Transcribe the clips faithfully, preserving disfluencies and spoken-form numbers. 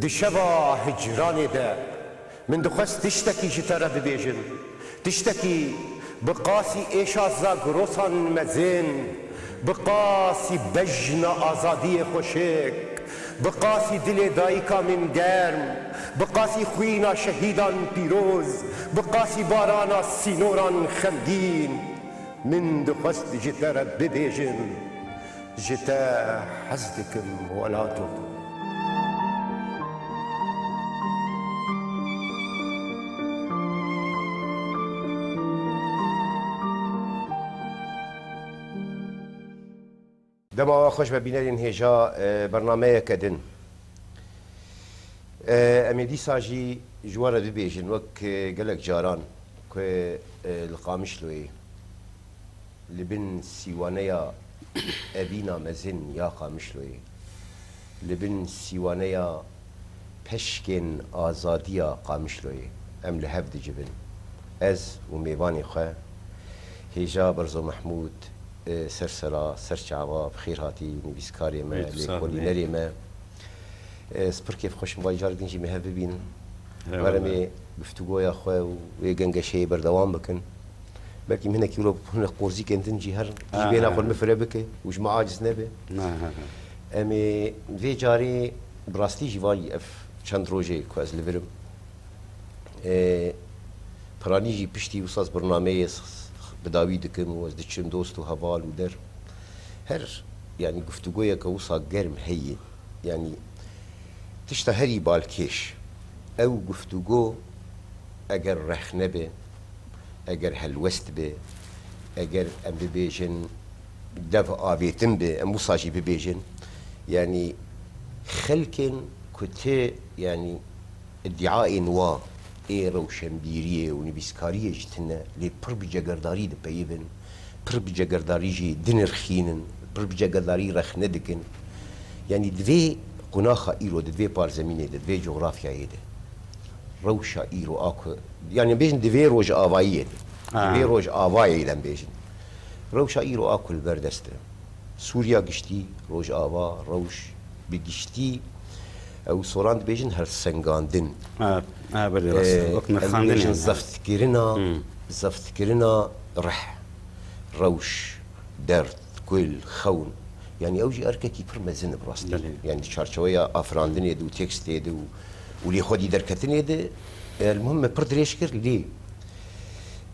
Di şeva hicranê de min dixwest tiştekî ji te re bibêjim. Tiştekî bi qasî êşa zagrosan mezin, bi qasî bejna azadiyê xweşik, bi qasî dilê dayika min germ, bi qasî xwîna şehîdan pîroz, bi qasî barana sînoran xemgîn, min dixwest ji te re bibêjim. Ji te hez dikim welato. Dema we xweş be bînerên hêja, e, bernameyeke din. E, em ê dîsa jî ji we re bibêjin wek, e, gelek caran ku, e, li Qamişloyê, li bin sîwaneya evîna mezin ya Qamişloyê, li bin sîwaneya peşkên azadiya Qamişloyê em li hev dicivin. Ez û mêvanê xwe, hêja Berzo Mehmûd, e, ser sera, ser çava, bi xêr hatî, nivîskarê me, Ê, tu sax lêkolînerê me. E, ez pir kêfxweş im, vay carek din jî me hev bibînin. Eyvallah. Weremê guftûgoya xwe û wê gengeşeyê berdewam bikin. Belkî min hinekî wilo hinek qorzîkên din jî her jî Ha, bêhna ha, xwe ha. min fire bike û ji me aciz nebe. Ha, ha, ha. Em ê vê carê bi rastî jî vay ev çend rojê ku ez li vir im. E, piranî jî piştî wisa ez bernameyê s-, s-, bi dawî dikim û ez diçim dost û heval û der. Her, yanî guftûgoyeke wisa germ heye. Yanî tişta herî balkêş, ew guftûgo eger rexne be, eger helwest be, eger em bibêjin dev avêtin be, em wisa jî bibêjin. Yanî xelkên ku tê, yanî îdîayên wa ê rewşenbîriyê û nivîskariyê jî tune, lê pir bi cegerdarî dipeyivin, pir bi cegerdarî jî dinirxînin, pir bi cegerdarî rexne dikin. Yanî di vê qunaxa îro de, di vê parzemînê de, di vê cografyayê de, rewşa îro a ku, yanî bêjin di vê rojavayiyê de, di Ha. vê rojavayê de em bêjin, rewşa îro a ku li ber dest e. Sûriya giştî, Rojava, rewş bi giştî, ew soran dibêjin helsengandin. Ha, ha, belê, rast e. Ee, Wek em nirxandinê dibêjin yani. Zeftkirina, Hmm. zeftkirina rih, rewş, derd, kul, xewn. Yani ew jî erkekî pir mezin e bi rastî. Belê. Yani di çarçeweya afirandinê de û tekstê de û, û lê xwedî derketinê de, e, el muhim me pir dirêj kir, lê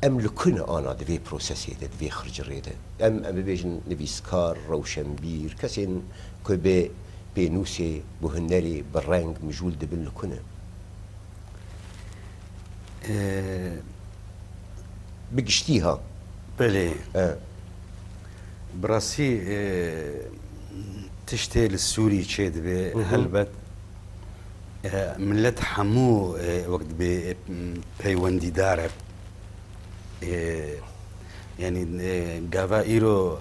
em li ku ne ana di vê prosesê de, di vê xircirê de? Em, em bibêjin nivîskar, rewşenbîr, kesên ku bi pênûsê, bi hunerê, bi reng, mijûl dibin, li ku ne? Ee, Bi giştî ha. Belê. E. Bi rastî, e, tiştê li Sûrî çêdibe, Hı hı. helbet, e, milet hemû, e, wek dibê, e, peywendîdar e. E, yanî, e, gava îro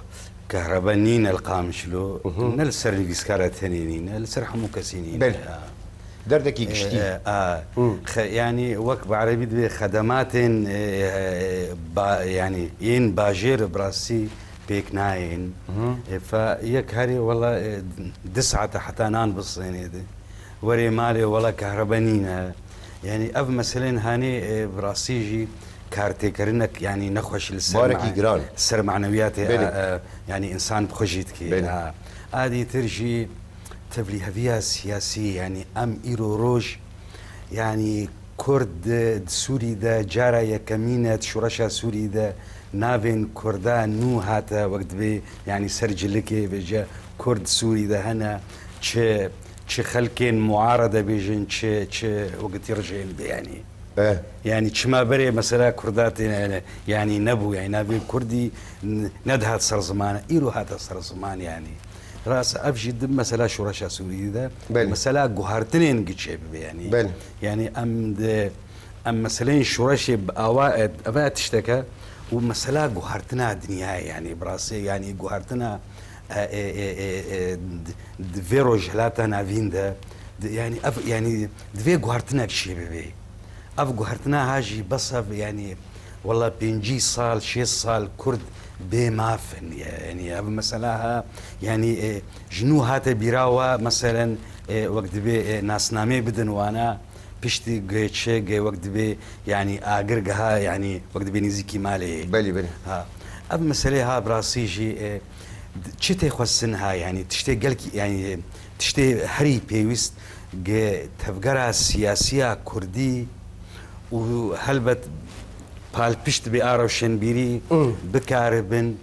kehrebe nîne li Qamişlo, Hı hı. ne li ser nivîskara tenê nîne, li ser hemû kesî nîne. Belê. Ya. Derdekî giştî. E, e, a, Hı. xe-, yanî wek bi erebî dibê xedematên, e, e, ba-, yanî yên bajêr bi rastî pêk nayên. Hı. E, fe yek herê wela, e, du saete heta nan bisênê de. Werê malê wela kehrebe nîne. Yanî ev meselên hanê, e, bi rastî jî kartêkirinek, yanî nexweş li ser Barekî ma-, giran. ser manewiyatê, Belê. e, e, yanî însan bi xwe jî dike. Belê. Ha. A dîtir jî tevlîheviya siyasî, yanî em îro roj, yanî Kurd di, di Sûrî de cara yekemîn e, di şoreşa Sûrî de navên Kurda nû hate wek dibê, yanî ser cilikê vêce Kurd Sûrî de hene, çi, çi xelkên muarede bêjin, çi, çi wekitî rijeyên bê, yanî. Eh. Yanî çima berê mesela Kurda tê, yanî nebû, yanî navê Kurdî n-, nedihat ser ziman, îro hate ser ziman, yanî. Rast, ev jî di mesela şoreşa Sûrî de, Belê. mesela guhartinên giçê bibe, yanî. Belê. Yanî em di, em meseleyên şoreşê bi awa, e, eve tişteke û mesela guhartina dinyayê, yanî bi rastî, yanî guhartina, e, e, e, e, e, di, di vê rojhilata navîn de, di, yanî ev, yanî divê guhartinek çêbibe. Ev guhartina ha jî bes ev, yanî Wela pêncî sal, şêst sal Kurd bê maf in. Yanî ev mesela ha, yanî, e, ji nû hate bîra we, meselen, e, wek dibê, e, nasnameyê bidin wana, piştî guhê çi, guhê wek dibê, yanî agir giha, yanî wek dibê nêzîkî malê yê. Belê, belê. Ha. Ev meselê ha bi rastî jî, e, d-, çi tê xwestin ha, yanî tiştê gelkî, yanî tiştê herî pêwîst gi tevgera siyasiya Kurdî û helbet palpişt bê a rewşenbîrî Mm. bikaribin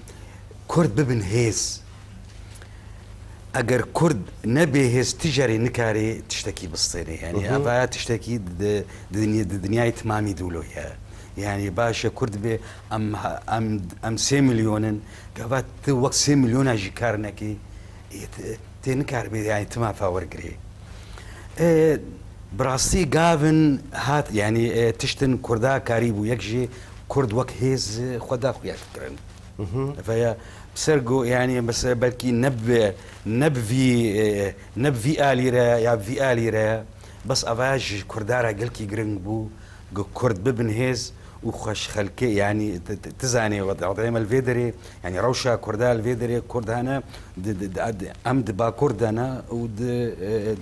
Kurd bibin hêz. Eger Kurd nebê hêz, ti carê nikarê tiştekî bistêne. Yanî Mhm. eva ya tiştekî di, di, di dinyayê timamî dûlo ye. Yanî baş e Kurd bê em, em, em sê milyon in. Gava tu wek sê milyona jî kar nekî, ê, ti, tê nikaribê, yanî ti mafa wergirê. E, bi rastî gavin hat, yanî, e, tiştin Kurda karîbû, yek jî Kurd wek hêz xwe da xuya kirin. Mhm. Veya bi ser go, yanî mesela belkî ne bi, ne bi vî, e, ne bi vî alî re ya bi vî alî re, bes ava ji Kurda re gelkî giring bû, ku Kurd bibin hêz û xweş xelkê, yanî ti, ti, ti zanê wed-, wedeyê me li vê derê, yanî rewşa Kurda li vê derê, Kurd hene, di, di, di, di, em di Bakur de ne û di, e,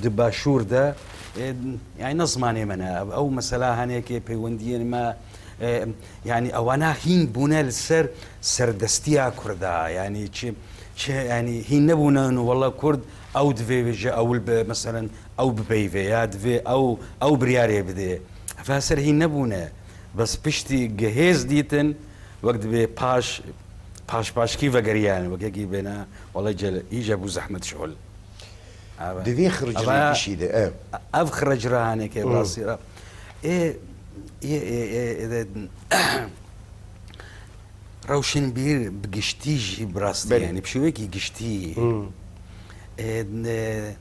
di Başûr de, e, yanî ne zimanê me ne. Ev, ew mesela henekê peywendiyên me, e, yanî ewana hîn bûne li ser serdestiya Kurda. Yanî çi, çi, yanî hîn nebûne û wela Kurd ew divê ji ewil bi, meselen, ew bipeyvê ya divê ew, ew biryarê bidê. Ev ser hîn nebûne. Bes piştî gi hêz dîtin, wek dibê paş, paş paşkî vegeriyan, wek yekî bêne, wela cel, îce bû zehmet şol. Ava. Di vê xircirê Ava gişî de, e. Ev xircira haneke Hmm. basî ra. Ê, ê, ê, ê, ê, de, rewşenbîr bi giştî jî bi rastî, Belê. yanî bi şêwekî giştî. Hmm. Ê, ne,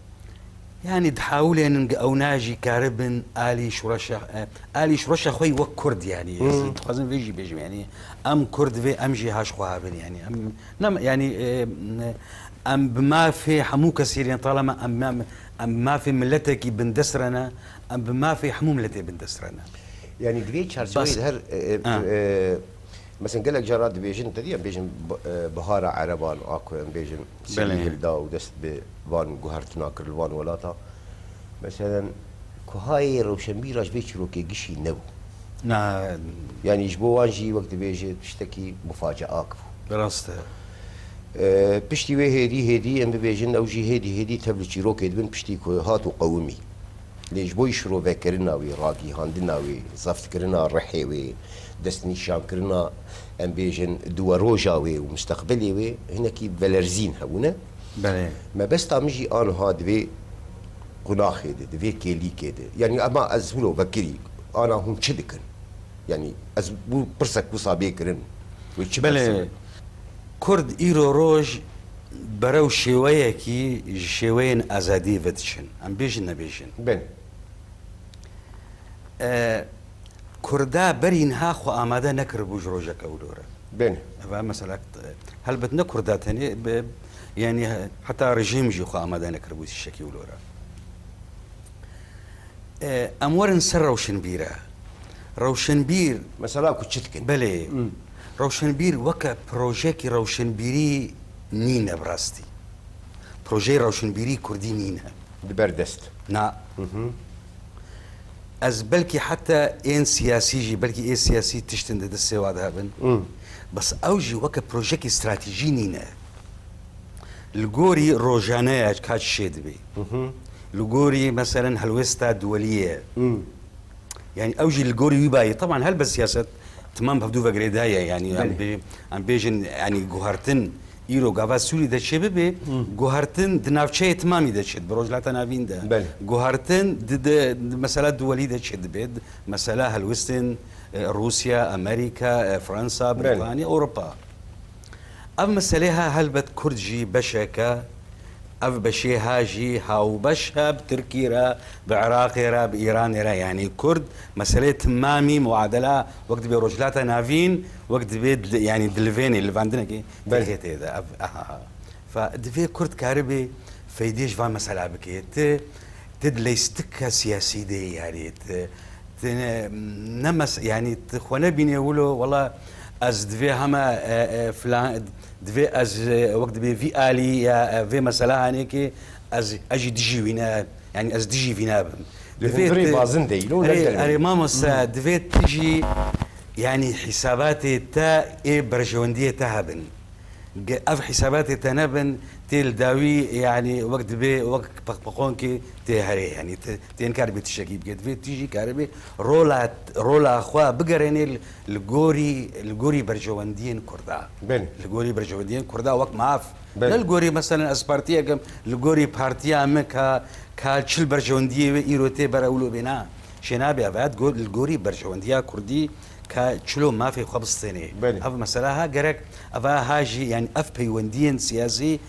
yanî dihawilênin ki ew najî karibin alî şureşa, e, alî şureşa xwe yî wek Kurd, yanî. Hmm. Ez dixwazim vê jî bêjim, yanî em Kurd vê em jî haş xwe habin, yanî em, nem, yanî, e, ne, Em bi mafê hemû kesî re ne, talema em, em, em bi mafê miletekî bindest re ne, em bi mafê hemû miletê bindest re ne. Yanî di vê çarçeweyê Bas. de her, e, e, Ha. e, mesela gelek cara dibêjin, te dî em bêjin bi-, e, bihara Ereban, a ku em bêjin Belê. serî hilda û dest bi van guhertina kir li van welata. Meselen, kuhayê rewşenbîra ji vê çîrokê gişî nebû. Na. Yanî ji bo wan jî wek dibêje tiştekî mufaceak bû. Bi rast e. E, piştî wê hêdî hêdî em bibêjin ew jî hêdî hêdî tev li çîrokê dibin piştî ku hat û qewimî. Lê ji bo şirovekirina wê, ragihandina wê, zeftkirina rihê wê, destnîşankirina, em bêjin, duweroja wê û musteqbelê wê hinekî velerzîn hebûne. Belê. Mebesta min jî aniha di vê qunaxê de, di vê kêlîkê de. Yanî ema ez hûn vekirî, ana hûn çi dikin? Yanî ez bû pirsek wisa bê kirin. Wê çi Belê. bersiv? Kurd îro roj berew şêweyekî ji şêweyên azadiyê ve diçin. Em bêjin nebêjin. Belê. E, Kurda berî niha xwe amade nekiribû ji rojeke wilo re. Belê. Eva mesela, e, helbet ne Kurda tenê, be, yanî he-, heta rejîm jî xwe amade nekiribû tiştekî wilo re. E, em werin ser rewşenbîr e. Rewşenbîr Mesela ku çi dikin? Belê. Hmm. Rewşenbîr weke projeyekî rewşenbîrî nîne bi rastî. Projeyê rewşenbîrî Kurdî nîne. Di ber dest. Na. Hı hı. Ez belkî heta ên siyasî jî, belkî ê siyasî tiştin di destê wa de hebin. Hı. Bes ew jî weke projeyekî stratejî nîne. Li gorî rojaneya ka çi şê dibê. Hı hı. Li gorî, meselen, helwesta duwelî ye. Hı. Yanî ew jî li gorî wî bayê. Teban helbet siyaset timam bi hevdû ve girêdayî ye. Yanî em Belê. bê-, em bêjin, yanî guhertin îro gava Sûrî de çêbibe, Hı. guhertin di navçeyê timamî de çêdibe, Rojhilata Navîn de. Belê. Guhertin di, di, di mesela duwelî de çêdibe, di mesela helwestên, e, Rûsya, Amerîka, e, Fransa, Belê. Brîtanya, Ewropa. Ev meselê ha helbet Kurd jî beşek e, ev beşê ha jî hawbeş e bi Tirkî re, bi Iraqê re, bi Îranê re. Yanî Kurd meselê timamî muadela wek dibê Rojhilata Navîn, wek dibê dil-, yanî dilivênê, livandinekê Belê. tê tê de. Ev, aha. Fa, divê Kurd karibê feydê ji van mesela bike. Ti, ti di leystika siyasî de yarê, ti, Têne, ne mes-, yanî tu xwe nebînê wilo, wela ez divê hema, e, e, filan, divê ez, e, wek dibê vî alî ya, e, vê mesela hanêkê ez, ez jî dijî wî ne, yanî ez dijî vî nabim. Li hundirê bazin de îlo, ne li derveyî. Erê, mamoste, divê tu jî, yanî hîsabatê te ê berjewendiyê te hebin. Ge-, ev hîsabatê te nebin, tê li dawî, yanî wek dibê, wek peqpeqonkê tê herê, yanî te, tê nikaribê tiştekî bike. Divê tu jî karibê rola, rola xwe bigerênê li, li gorî, li gorî berjewendiyên Kurda. Belê. Li gorî berjewendiyên Kurda wek maf. Belê. Ne li gorî, meselen, ez partiyek im, li gorî partiya min ka, ka çil berjewendiyê wê îro tê bere wilo bê na. Şê nabe ev, ev go-, li gorî berjewendiya Kurdî ka çilo mafê xwe bistênê. Belê. Ev mesela ha gerek, ev ha jî, yanî ev peywendiyên siyasî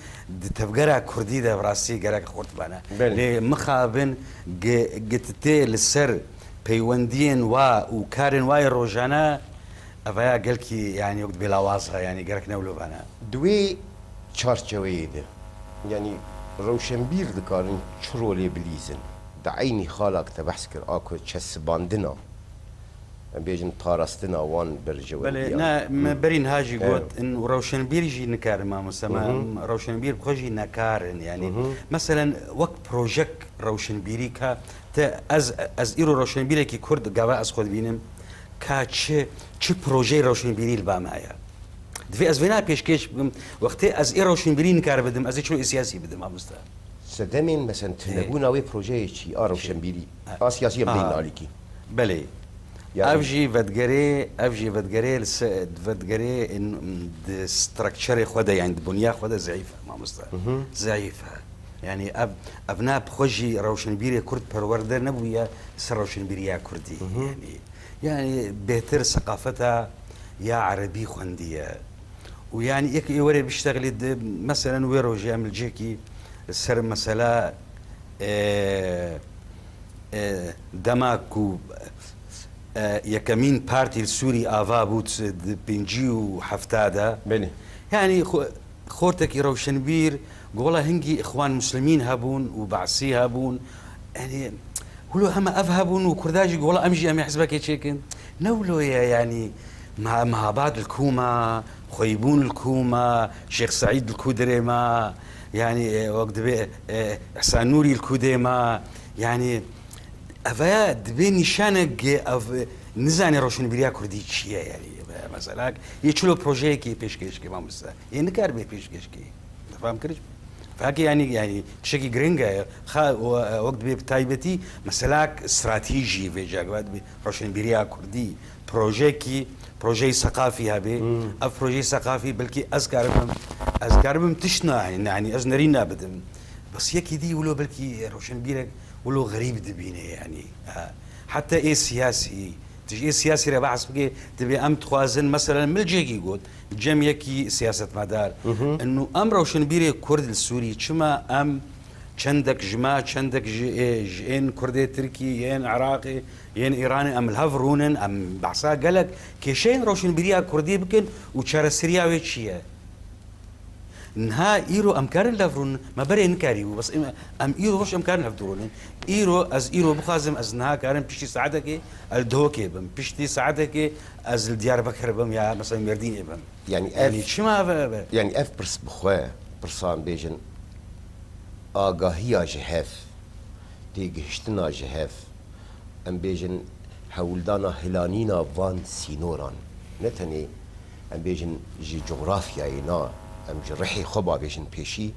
di tevgera Kurdî de bi rastî gerek xurt bane. Belê. Lê mixabin gi-, gititê li ser peywendiyên wa û karên wa yê rojane, ev ya gelkî, yanî wek bêlawaz e, yanî gerek ne wilo bane. Di wê çarçeweyê de, yanî rewşenbîr dikarin çi rolê bilîzin? Di eynî xalak te behs kir, a ku çesibandina, em bêjin parastina wan berjewendiyan. Belê, ne, me berî niha jî got, in rewşenbîr jî nikarin, mamoste, me, rewşenbîr bi xwe jî nekarin, yanî. Meselen, wek projek rewşenbîrî ka te, ez, ez îro rewşenbîrekî Kurd gava ez xwe dibînim, ka çi, çi projeyê rewşenbîrî li ba me heye? Divê ez vêna pêşkêş bikim, wextê ez ê rewşenbîrî nikar bidim, ez ê çilo ê siyasî bidim, mamoste? Sedemên, mesela, tunebûna wê projeyê çi a rewşenbîrî, a siyasî em bêjin alîkî. Belê. Yanî ev jî vedigerê, ev jî vedigerê li se-, vedigerê in, di structurê xwe de, yanî di bunya xwe de zeîf e, mamoste. Zeîf e. Yanî ev, ev ne bi xwe jî rewşenbîrê Kurd perwerde nebûye ser rewşenbîriya Kurdî. Yanî, yanî bêtir seqafeta ya erebî xwendiye. Û yanî yek ê were biştexilî di, meselen wê rojê em li cihekî ser mesela, e, e, dema ku, e, yekemîn partî li Sûrî ava bû di pêncî û hefta de. Belê. Yanî xo-, xortekî rewşenbîr, gola hingî Îxwan Muslimîn hebûn û Be'sî hebûn. Yanî, wilo hema ev hebûn û Kurda jî gola em jî em ê hizbekê çêkin. Ne wilo ye, yanî, ma-, Mehabad li ku ma, Xweybûn li ku ma, Şêx Seîd li ku dirê ma, yanî, e, wek dibê, e, Îhsan Nûrî li ku dê ma, yanî, ev ya dibê nîşanek ge ev nizane rewşenbîriya Kurdî çi ye, yanî, mesela, yê çilo projeyekê pêşkêş ke, mamoste. Yê nikaribe pêşkêş ke. Fam kiriş? Fakê yanî, yanî tiştekî giring e. Xa, o, e, wek dibê bi taybetî meselak stratejî vê cagva dibê rewşenbîriya Kurdî. Projeyekî, projeyê seqafî hebe. Ev projeyê seqafî belkî ez karibim, ez karibim tişt na, yanî, yanî ez nerîna bidim. Bes yekî dî wilo belkî rewşenbîrek wilo xerîb dibîne, yanî. Ha. Heta ê siyasî, tu ji ê siyasî re behs bike, dibê em dixwazin, meselen, min cihekî got, cem yekî siyasetmedar. Inu em rewşenbîrê Kurd li Sûrî, çima em çendek ji me, çendek ji ê, ji ên Kurdê Tirkî, yên Iraqê, yên Îranê, em li hev rûnin, em behsa gelek kêşeyên rewşenbîriya Kurdî bikin û çareseriya wê çi ye? Niha îro em karin li hev rûnin, me berê nikarîbû, bes em, em îro roj em karin li hev rûnin. Îro, ez îro bixwazim, ez niha karim piştî saetekê ez li Duhokê bim, piştî saetekê ez li Diyarbekir bim ya mesela Mêrdînê bim. Yanî ev, yanî çima ev, ev, ev? Yanî ev pirs bi xwe, pirsa em bêjin, agahiya ji hev, têgihiştina ji hev, em bêjin hewldana hilanîna van sînoran. Ne tenê em bêjin ji cografyayê na, em ji rihê xwe bavêjin pêşî,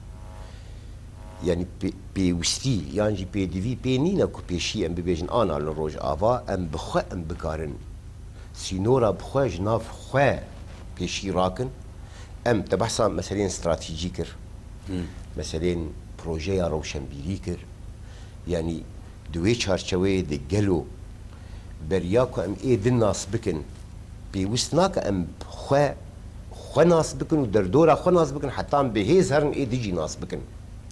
yanî pê-, pêwistî yan jî pêdivî pê nîne ku pêşî em bibêjin ana li Rojava, em bi xwe em bikarin sînora bi xwe ji nav xwe pêşî rakin. Em te behsa meseleyên stratejî kir, meseleyên projeya rewşenbîrî kir. Yanî di wê çarçeweyê de gelo beriya ku em ê din nas bikin, pêwist nake em xwe, xwe nas bikin û derdora xwe nas bikin, heta em bi hêz herin ê din jî nas bikin.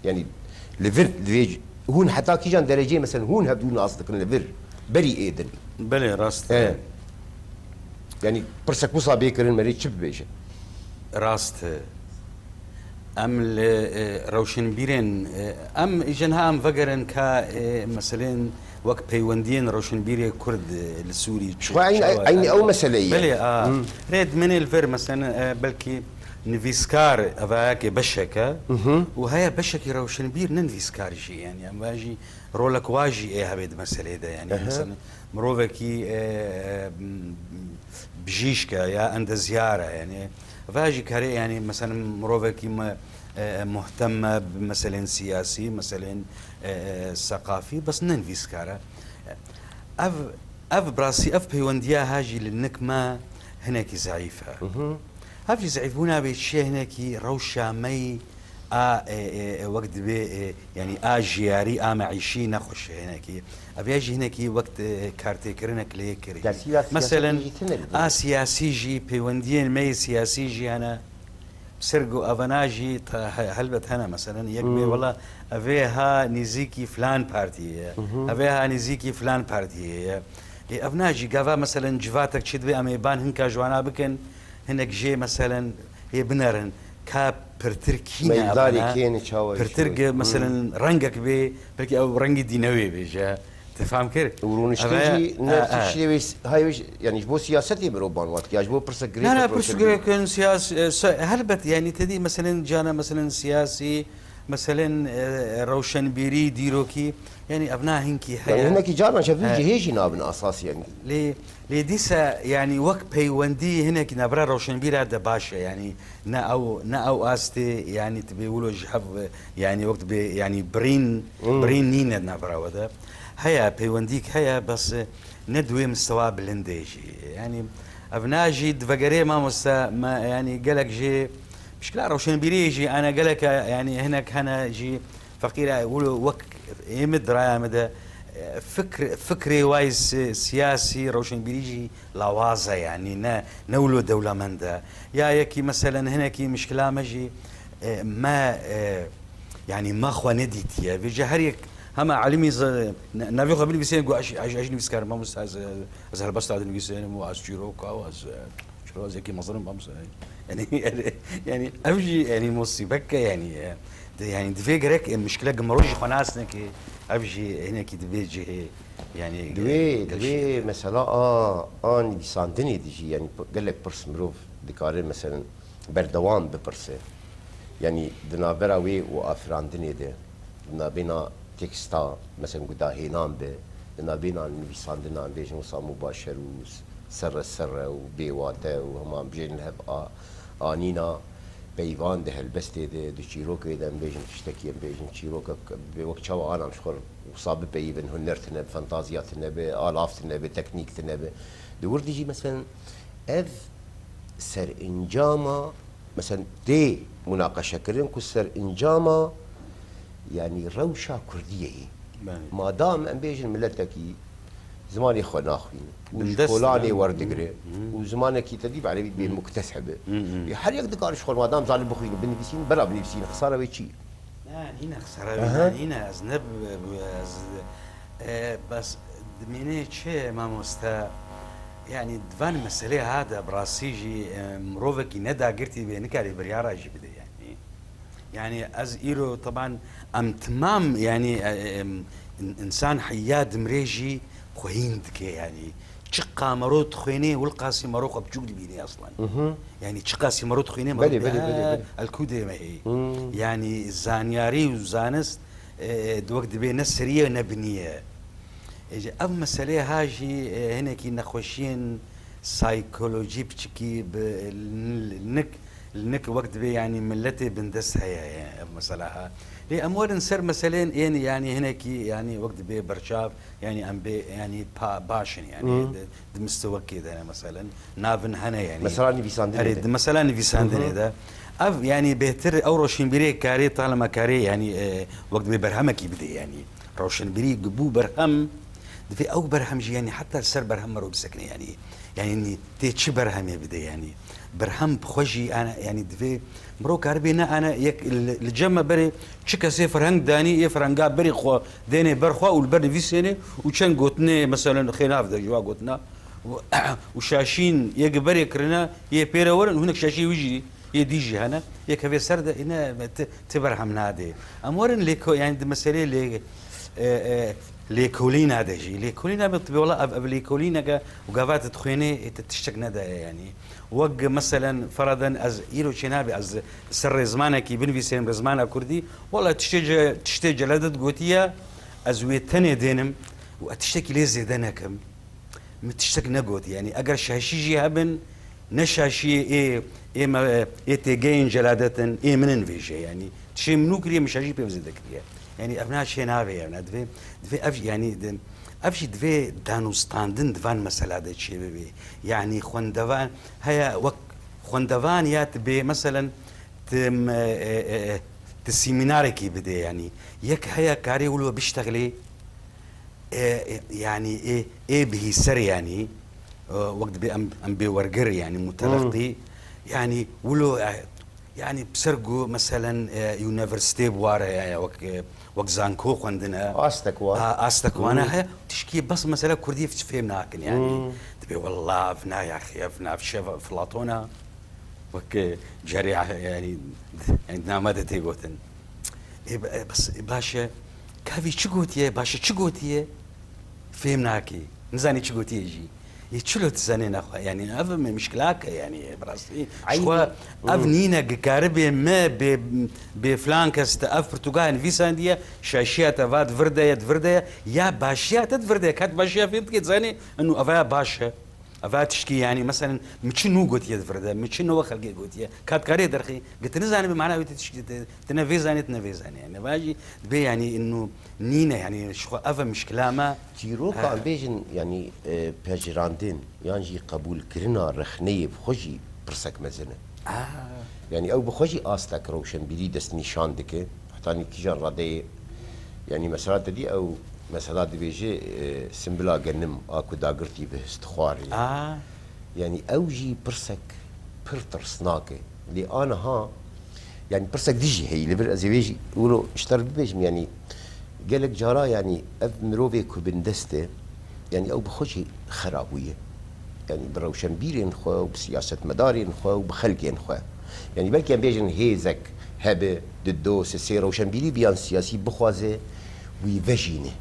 Yanî li vir, li vê hûn heta kîjan dereceyê, mesela hûn hevdû nas dikin li vir, berî ê din? Belê, rast e. Yanî pirsek wisa bê kirin, merê çi bibêje? Rast e. Em li, e, rewşenbîrên, e, em îjen ha em vegerin ka, e, meselên wek peywendiyên rewşenbîrê Kurd, e, li Sûrî çi, Xwe eyn, çawa, eynî yani, ew meseleyî ye. Belê, a. Rê dimenê li vir, meselen, e, belkî nivîskar evayakê beşek e û heye beşekî rewşenbîr ne nivîskar jî, yani, em va jî rolek wa jî ê hebe di meselê de, yani, meselen, mirovekî, e, e, bijîşk e ya endezyar e, yani, va jî karê, yani, meselen, mirovekî me, e, muhtem e bi meselên siyasî, meselên, e, e, seqafî, bes ne nivîskar e. Ev, ev bi rastî, ev peywendiya ha jî li nik me hinekî zeîf e. Ev jî zeîfbûna wê çi ye, hinekî rewşa me yî a, e, e, e, wek dibê, e, yani a jiyarî, a meîşî nexweş e hinekî. Ev ya jî hinekî wek, e, kartêkirinek lê kir. Mesela, siyasetê jî tune li vir. A siyasî jî, peywendiyên me yê siyasî jî hene. Ser ku evana jî ta-, he-, helbet hene, meselen, yek bê, wela, evê ha nîzîkî filan partiyê ye, evê ha nîzîkî filan partiyê ye. Ê, evna jî gava, meselen, civatek çi dibe, em ê ban hinka ji wana bikin, hinek jê, meselen, ê binerin, ka pirtir kî ne evana, pirtir, meselen, rengek bê, belkî ew rengî dînewê bêje. Te fam kir? Û rûniştin jî ne tiştê wê s-, hay wê, yani ji bo siyasetê mirov ban wat ya ji bo pirsek girêk. Na, na, pirsek girêk in siyas-, e, se-, helbet, yani te dî, meselen, cana, meselen, siyasî, meselen, e, rewşenbîrî, dîrokî, yani evna hinkî heye. Yani hinekî caran ji vî cihê jî nabin asas, yani. Lê, lê dîsa, yani wek peywendî hinekî navbera rewşenbîra de baş e, yani ne ew, ne ew astê, yani tu bê wilo ji hev, yani wek tu bê, yani birîn, birîn nîne navbera we de. Heye, peywendîk heye, bes, e, ne di wê mistewa bilindê jî. Yani, ev na jî divegerê mamoste, me, yani, gelek jê pişkila rewşenbîriyê jî, ene gelek, yani, hinek hene jî feqîr e, wilo wek ê min di raya min de, e, fikr, fikrê wayî si-, siyasî, rewşenbîrî jî lawaz e, yani, ne, ne wilo dewlemend e. Ya yekî, meselen, hinekî mişkila me jî, e, me, e, yani, me xwe nedîtiye. Vêce her yek Hema elimî z-, ne-, navê xwe binivîsên ku ez, ez, ez nivîskar im, mamoste, ez, ez helbesta dinivîsînim û ez çîroka û ez, e, çîro-, ez yekî mezin im, mamoste. Yani, yani, yani ev jî, yani, musîbek e, yani, e, de, yani, divê gerek, e, mişkile gi mirov jî xwe nas neke, ev jî hinekî divê cihê, yani, e, divê, divê mesela a, a nivîsandinê de jî, yani, p-, gelek pirs mirov dikare, meselen, berdewam bipirse. Yanî di navbera wê û afirandinê de, di navbêna teksta, meselen, guhdahênan be, di navbêna nivîsandinan, bêjin wisa mubasher û serre serre û bêwate û hema em bijêrin hev a, anîna peyvan di helbestê de, di çîrokê de, em bêjin tiştekî, em bêjin çîrokek, wek çawa anam ji xwe wisa bipeyivin, huner tine be, fantaziya tine be, alav tine be, teknîk tine be. Di wir de jî, meselen, ev serencama, mesela, tê munaqeşekirin ku serencama, yanî rewşa kurdiyê ye. Belê. Madam em bêjin miletekî zimanê xwe naxwîne û ji kolanê werdigire û zimanekî te dî bi erebî dibê muktesebe. Ê, her yek dikare ji xwe madam zanî bixwîne, binivîsîn, bera binivîsîn, xisara wê çi ye? Ne, nîne xisara wî, ne, nîne, ez ne bi, bi, ez, e, bes dimînê çi, mamoste? Yani, di van meselê ha de, bi rastî jî, e, mirovekî nedagirtî bê, nikare biryara jî bide, yani. Yani, ez îro, teban, em timam, yani, e, e, em, in-, insan heya dimrê jî xwehîn dike, yani. Çiqa mero dixwênê, wilqasî mero xwe biçûk dibînê eslan. Mhm. Yani çiqasî mero dixwênê, mero Belê, dibê, belê, belê, "Ha, belê. El ku dê me hê." Hmm. Yani zanyarî û zanist, e, di wek dibê ne serî ye ne binî ye. E, ji ev meselê ha jî, e, hinekî nexweşiyên saykolojî piçikî bi, li nik, li nik wek dibê, yani milletê bindest heye, e, ev mesela ha. Lê em werin ser meselên ên, yani hinekî, yani wek dibê berçav, yani em bê, yani pa-, baş in, yani Hmm. di, di mistewekê de ne, meselen, navin hene, yani. Mesela nivîsandinê Erê, de. Di mesela nivîsandinê Hı hı. de. Ev, yani bêhtir ew roşinbîrê karê, talima karê, yani, e, wek dibê berhemekî bidê, yani. Roşinbîrî bû berhem, divê ew berhem jî, yani, heta li ser berhem mero bisekine, yani. Yani, tê çi berhemê bide, yani. Berhem bi xwe jî, ana, yani, divê Miro karibê ne ane yek li, li cem me berê çi kesê ferheng danî, yê ferhenga berê xwe dênê ber xwe û li ber nivîsênê û çend gotinê, meselen, xênav de ji wa gotina û, û şaşîn yê gi berê kirine, yê pê re werin û hinek şaşî wî jî Yê dî jî hene, yek hevê ser de îne ti, ti berhem nade. Em werin lêko-, yani di meselê lê, e, e, lêkolîna de jî. Lêkolîna me dibê wela ev, ev lêkolîneke û gava tu dixwênê, ê, te tiştek nedaye yani. Wek meselen, feraden ez îro çênabe, ez ser rêzmanekî binivîsêm, rêzmana kurdî, wela tiştê ce-, tiştê Celadet gotiye, ez wê tenê dênim û ez tiştekî lê zêde nekim. Min tiştek negot. Yani eger şaşî jî hebin, ne şaşiyê ê, ê me, ê têgeyên Celadet in, ê min in vêje. Yani tişê min nû kiriye, min şaşî pê zêde kiriye. Yani ev na çê navê, yani divê, divê ev, yani di-, ev jî divê danûstandin di van mesela de çê bibe. Yani xwendevan heye, wek xwendevan ya tu bê, meselen, tu, e, e, e, tu sîmînarekî bidê, yani yek heye karê wilo biştexilê, e, e, yani ê, ê bihîser, yani, e, wek dibê em, em bê wergir, yani muteleqî, yani wilo, e, yani bi ser ku meselen, e, unîversîtê bi war heye, wek, e, wek zanko xwendine. Astek wan. A, astek wan heye, tişkî bes mesela kurdî f-, fêm nakin, yani. Dibê wela ev na yaxî, ev nav şev Flatona. Wek, e, carê, yani, yani, di nama de tê gotin. Ê, be-, e, bes, e, baş e. Kavî çi gotiye? Baş e, çi gotiye? Fêm nake. Nizanî çi gotiye jî. Yê çilo tu zanê nexwe? Yani, ev me mişkilak e, yani, bi rastî. Eynî. Ji xwe ev nîne, gikaribê me bê, bê filan kes te ev pirtûka nivîsandiye, şaşiya te va di vir de ye, di vir de ye, ya başiya te di vir de ye, kat başiya fêm dike, zanê, inu eva ya baş e. Eva tişkî, yani, meselen, mi çi nû gotiye di vir de, mi çi newe xelkê gotiye. Ka dikarê derxî, gi tu nizanî bi mana wê tu tişkî, tu, tu ne vê zanî, tu ne vê zanî. Yani, eva jî dibê, yani, inu nîne, yani, ji xwe ev e mişkila me. Çîroka, em bêjin, yani, e, pejirandin, yan jî qebûlkirina rexneyê bi xwe jî pirsek mezin e. Ah. Yani, ew bi xwe jî astek rewşenbîrî destnîşan dike. Hetanî kîjan radeyê, yani, mesela te dî ew mesela dibêje, e, simbila genim a ku dagirtî bi hist xwarê. Ah. Yani, ew jî pirsek pir tirsnak e. Lê aniha, yani, pirsek dî jî heyî li vir, ez ê vê jî wilo ji te re bibêjim, yani, gelek cara, yani, ev mirovê ku bindest e, yani, ew bi xwe jî xera bûye. Yani, bi rewşenbîrên xwe û bi siyasetmedarên xwe û bi xelkên xwe. Yani, belkî em bêjin hêzek hebe, di do, sisê rewşenbîrî bi yan siyasî bixwaze, wî vejîne.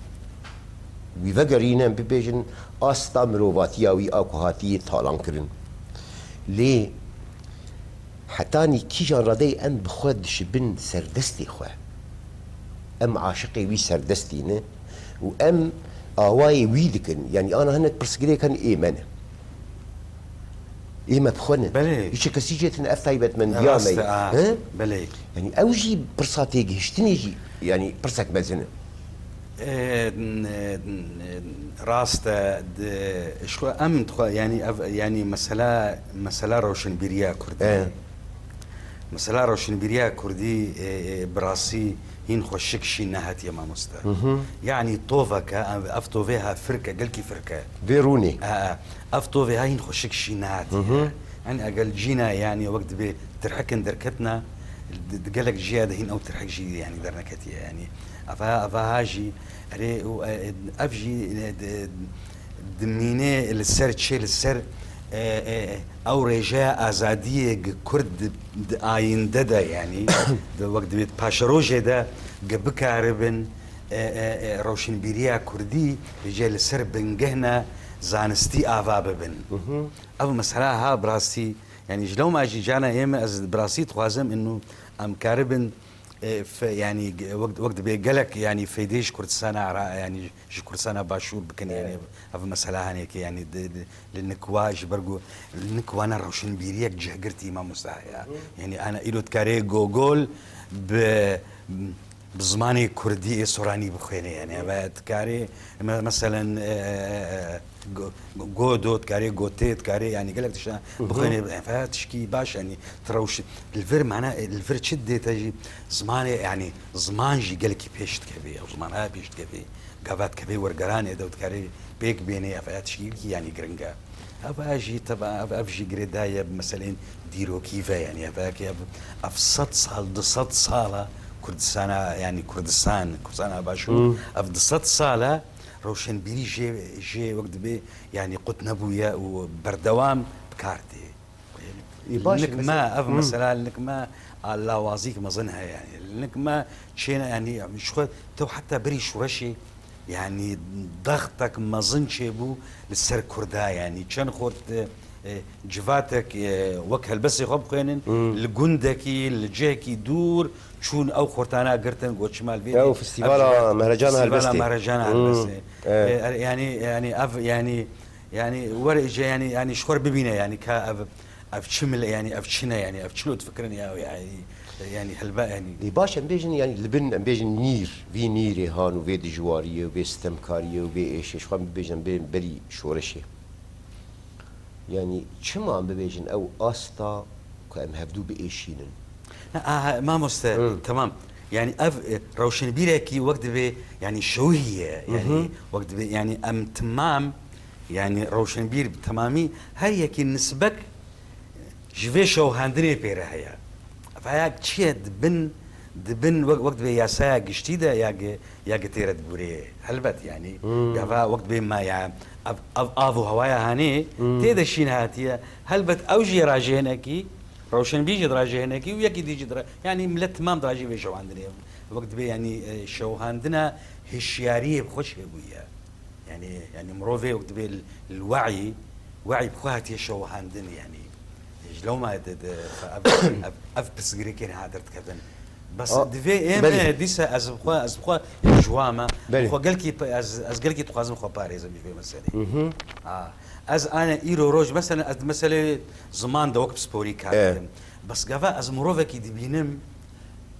Wî vegerîne, em bibêjin, asta mirovatiya wî a ku hatiye talankirin. Lê hetanî kîjan radeyê em bi xwe dişibin serdestê xwe? Em aşiqê wî serdestî ne û em awayê wî dikin. Yanî ana hinek pirsgirêk hene ê me ne. Ê me bi xwe ne. Belê. Hiç kesî jê tune ev taybetmendiya me. Rast e, a. He? Belê. Yanî ew jî pirsa têgihiştinê jî, yanî pirsek mezin e. E, n-, n-, rast e, di, ji xwe em dixwe, yanî ev, yanî mesela, mesela rewşenbîriya Kurdî. E. Mesela rewşenbîriya Kurdî, e, e, bi rastî hîn xweşik jî nehatiye mamoste. Hı hı. Yanî toveke, ev, ev tovê ha firke, gelkî firke. Vê rûnê. E, e, ev tovê ha hîn xweşik jî nehatiye. Hı hı. Yanî egel cîna, yanî wek dibê tirhikin derketine, di, di gelek ciya de hîn ew tirhik jî, yanî derneketiye. Yanî eva, eva ha jî, erê, û, e, e, ev jî, e, di, dimîne li ser çê, li ser, e, e, ew rêjeya azadiyê gi Kurd di, di ayînde de, yanî di wek divê di paşerojê de gi bikaribin, e, e, e, rewşenbîriya Kurdî rêje li ser bingehna zanistî ava bibin. Mhm. Ev mesela ha bi rastî, yanî ji lewma jî cana ême ez bi rastî dixwazim inu em karibin e, fe-, yanî, ge-, wek, wek dibê gelek, yanî, feydê ji Kurdistana Ira-, yanî, ji Kurdistana Başûr bikin, yanî, Evet. ev mesela hene ki, yanî, di, di, li nikwa ji ber ku li nikwa ne rewşenbîriyek cihgirtî mamosta heye. Hı. Yanî, ana îro dikarê Gogol bi, bi zimanê Kurdî ê Soranî bixwêne, yanî, Hı. ev dikarê, me-, meselen, e, e, e, Go-, go-, Godo dikarê, Gotê dikarê, yanî gelek tişta Hı hı. bixwêne, ev tişkî baş, yanî tu rewş-, li vir mana, li vir çi didê te jî zimanê, yanî ziman jî gelekî pêş dikevê, ew ziman haya pêş dikevê, gava dikevê wergeranê de û dikarê pêk bênê, ev, ev tişkî gelekî, yanî giring e. Ev, ev jî teba, ev, ev jî girêdayî ye bi meseleyên dîrokî ve, yanî ev, ev, ev, ev sed sal, du sed sal e Kurdistana, yanî Kurdistan, Kurdistana Başûr, Hmm. ev du sed sal e rewşenbîrî jê, jê wek dibê, yanî qut nebûye û berdewam bi kar tê. Ê, baş e, nik me, mesela, ev mesela nik me a lawazîk mezin heye, yanî nik me çêne, yanî ji xwe tew heta berî şoreşê, yanî dextek mezin çêbû li ser Kurda, yanî çend xort, e, e, civatek, e, wek helbestê xwe bixwênin, li gundekî, li cihekî dûr çûn ew xortana girtin, got çima li vê Ew dî, festîvala ev civat, Mehrecana festîvala Helbestê. Mehrecana Helbestê. E, e, yanî, yanî ev, yanî, yanî were îce, yanî, yanî ji xwe re bibîne, yanî ka ev, ev çi mil-, yanî ev çi ne, yanî ev çilo difikirin ya, yanî, yanî helbe, yanî. Ê, baş, em bêjin, yanî li bin, em bêjin nîr, vî nîrê han û vê dijwariyê û vê sitemkariyê û vê êşê, ji xwe em bibêjin, em bê berî şoreşê. Yanî çima em bibêjin ew asta ku em hevdû biêşînin? Na, aha, mamoste, Hı. Tamam. Yanî ev, e, rewşenbîrekî wek dibê, yanî şewihî ye. Hı hı. Yanî wek dibê, yanî em timam, yanî rewşenbîr bi temamî her yekî nisbek ji vê şewhandinê pê re heye. Ev haya çi ye, di bin, di bin wek, wek dibê yasaya giştî de ya gi-, ya gi tê re dibûrê. Helbet, yanî, Hmm. gava wek dibê me ya ev, ev av û hewaya hanê Hmm. tê de şîn hatiye. Helbet ew jî rajê hinekî, rewşenbîr jî dirajê hinekî û yekî dî jî dira-, yanî millet timam dirajê vê şewhandinê. Wek dibê, yanî, e, şewhandina hişyariyê bi xwe çêbûye. Yanî, yanî mirovê wek dibê li, li we'yî, we'yî bi xwe hatiye şewhandin, yanî. Ji lewma de, de, ev, ev, ev pirsgirêkên ha derdikevin. Bes A, divê ê belê. me dîsa ez bi xwe, ez bi xwe ji wa me. Belê. Xwe gelkî pe-, ez, ez gelkî dixwazim xwe parêzim ji vê meselê. Mhm. Ha. Ez ane îro roj, mesela ez di meselê ziman de wek pisporî kar E. dikim. Bes gava ez mirovekî dibînim,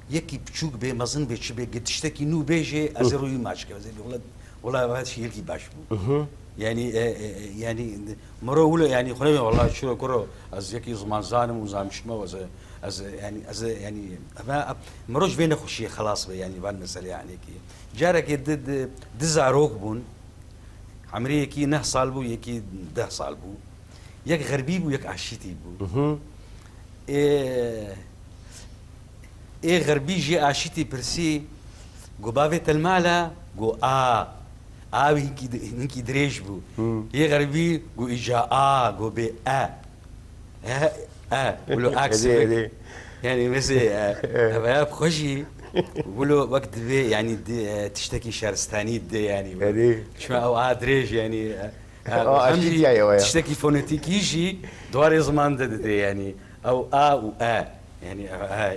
yekî piçûk bê, mezin bê, çi bê, gi tiştekî nû bêjê, ez ê Hı. rûyî maç kim. Ez ê bê, wela, wela, wela, çi yekî baş bû. Mhm. Yanî, e, e, e, yanî, miro wilo, yanî, xwe nebê, wela, çiro kuro, ez yekî ziman zanim û zanmişme, ez, ez, yanî, ez, yanî, eve, miro ji vê nexweşiyê xelas be, yanî, van mesele, yanî, ki. Carekê di, di, di zarok bûn, emrê yekî neh sal bû, yekî deh sal bû. Yek xerbî bû, yek aşîtî bû. Mhm. Ê, ê xerbî jê aşîtî pirsî, got, "Bavê te li mal e?" Got, "A." A wî hinkî di-, hinkî dirêj bû. Hmm. Yê xerbî got, "Îca a," got, "Bê e." E, e, wilo aks Erê, bik. erê. Yanî, mesela, e, ev ya bi xwe jî, wilo wek divê, yanî, di-, e, tiştekî şaristanî didê, yanî. Erê. Çima ew a dirêj, yanî, e, e, A, hem jî aşîtiya ye o ya. tiştekî fonetîkî jî di warê ziman de didê, yanî. Ew a û e. Yanî, e,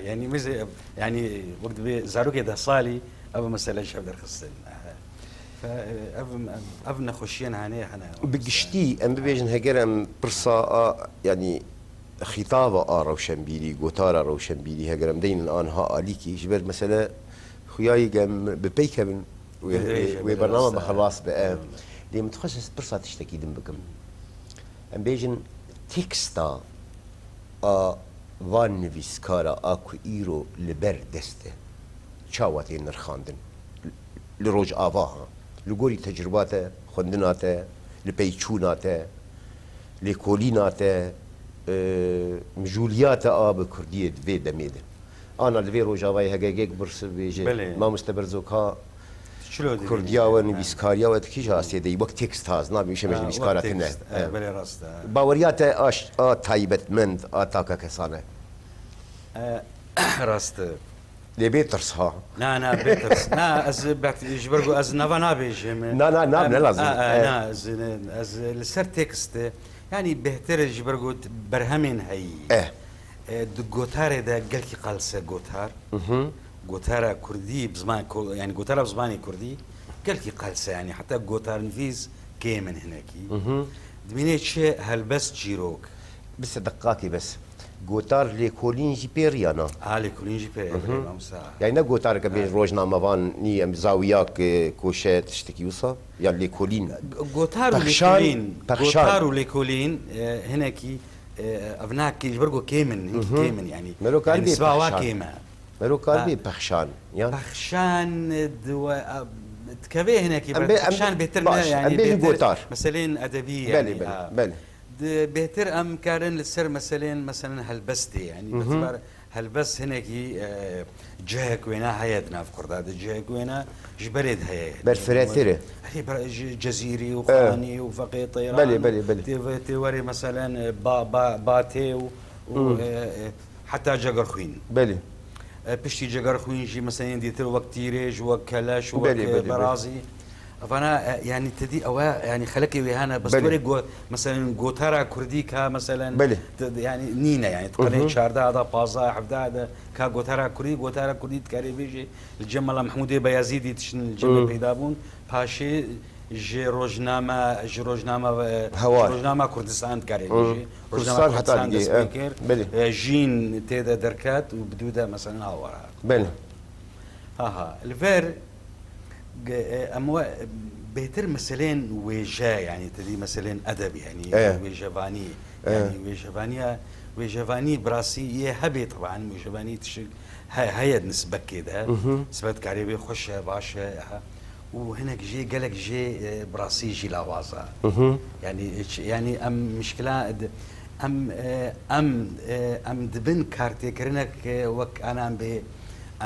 e, yanî, mesela, yanî, wek divê zarokê deh salî, ev mesele ji hev derxistin. E, Fe, ev, ev, ev nexweşiyên hanê hene. Bi giştî em bibêjin, heger em pirsa a, yanî xîtaba a rewşenbîrî, gotara rewşenbîrî, heger em deynin anha alîkî, ji ber mesele xuyayî em bi pey kevin, wê, Dirêj e, wê bername bi xelas be, ev. Eyvallah. Lê min dixwest ez pirsa tiştekî din bikim. Em bêjin teksta a van nivîskara a ku îro li ber dest e, çawa tê nirxandin? Li Rojava ha, li gorî tecrûba te, xwendina te, li peyçûna te, lêkolîna te, e, mijûliya te a bi kurdiyê di vê demê de. Ana li vê Rojavayê hege yek birs bêje, Belê. Mamoste Berzo ka Çilo dibînî? Kurdiya we, Ha. nivîskariya we di kîja astê de yî? Wek tekst ha, ez nabînim, îşe me ji Ha, nivîskara wek tune. tekst. Ha, E. belê rast e. Baweriya te a ş-, a taybetmend, a taka kesane. E, rast e. Lê bê tirs ha. Na, na, bê tirs. Na, ez bet-, ji ber ku ez nava nabêjim. Na, na, na, Em, ne lazim. a, a, E. na, ez, ez li ser tekst, yanî bêhtir ji ber ku berhemên heyî. E. E, di gotarê de gelkî qelse gotar. Mhm. Gotara kurdî, bi ziman-, ko-, yanî gotara bi zimanê kurdî gelkî qels e, yanî heta gotarnivîs kêm in hinekî. Mhm. Dimînê çi helbest çîrok. Bi se deqakê bes. Gotar lêkolîn jî pê riya na? A, lêkolîn jî pê riya, Mhm. belê, mamosta. Yanî ne gotareke bêj Ha. rojnamevanî, em zawiyak, e, koşe tiştekî wisa? Ya lêkolîn. Gotar û Pexşan, lêkolîn, pexşan. gotar û lêkolîn, e, hinekî, e, ev nakê ji ber ku kêm in, hinkî Mhm. kêm in, yanî. Mero kar Yanî bê siba wa pexşan. kêm e. Mero kar Ha. bê pexşan, yan? Pexşan, e, di we, a, dikeve hinekî Em ber bê-, em pexşan bê-, bêtir baş, ne, yanî em bêjin bêtir gotar. meselên edebî, Belê, yanî, belê, ha. belê. Di, bêtir em karin li ser meselên, meselen helbestê, yanî, Mhm. betibar helbest hinekî, e, cihek wêna heye di nav Kurda de, cihek wêna ji berê de heye. Berfiretir e. Herî ber-, ji Cezîrî û E. Xanî û Feqê Teyran Belê, û belê, belê. tê ve-, tê werê, meselen, e, Ba-, Ba-, Batê û û, Hmm. e, e, heta Cegerxwîn. Belê. E, piştî Cegerxwîn jî, mesela, yên dîtir wek Tîrêj, wek Keleş, wek, Belê, e, belê, belê. Berazî. Evana, e, yanî, te dî ew e, yanî, xelekê wê hene, bes Belê. were go-, mesela, gotara kurdî ka, mesela, Belê. te, yanî, nîne, yanî, Hı hı. qenê çardeh de, pazdeh, hevdeh de, ka gotara kurdî, gotara kurdî dikarê bêjê, li cem Mela Mehmûdê Beyazîdî tiştin li cem Hı. peyda bûn, paşê ji rojname, ji rojname, e, Hewar. ji rojname Kurdistan dikarê Hı. bêjê. Rojname Kurdistan heta Kurdistan digê, dest pê e, kir. Belê. E, Jîn tê de derket û bi dû de, mesela, Hawar hat. Belê. Ha, ha. Li vir, ge-, e, em we, bêtir meselên wêje, yanî, te dî meselên edeb, yanî, E. wêjevanî, E. yanî, wêjevaniya, wêjevanî bi rastî yê hebê, teban, wêjevanî tişik he-, heye di nisbekê de, Mhm. nisbet karê wê xweş e, baş e, ha. Û hinek jê, gelek jê, e, bi rastî jî lawaz e. Mhm. Yanî, hiç, yanî, em mişkila di-, em, e, em, e, em dibin kartêkirinek, e, wek ana em bê,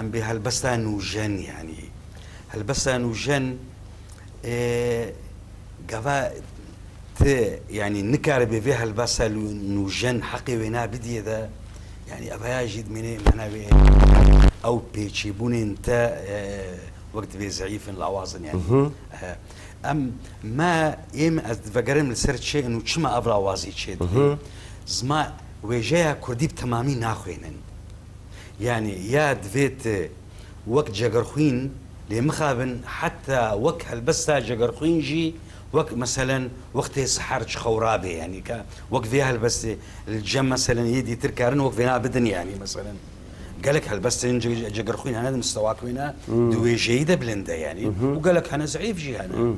em bê helbesta nûjen, yanî. Helbesta nûjen, e, gava ti, yanî, nikaribê vê helbesta lû-, nûjen heqê wêna bidiyê de, yanî, evaya jî dimênê mana wê ew pêçîbûnên te, e, wek dibê zeîf in, lawaz in, yanî. Mhm. E, em, me, êm ez divegerim li ser çi in û çima ev lawazî çê dibê. Mhm. Zima wêjeya kurdî bi temamî naxwênin. Yanî ya divê tu wek Cegerxwîn, lê mixabin heta wek helbesta Cegerxwîn jî, wek meselen wextê seher çi xew rabê, yanî ka wek vê helbestê li cem meselen yê dîtir karin wek vêna bidin, yanî meselen gelek helbestên Ce-, Cegerxwîn hene di mistewak wêna Hmm. di wêjeyî de bilind e, yanî, Mhm. û gelek hene zeîf jî hene. Hmm.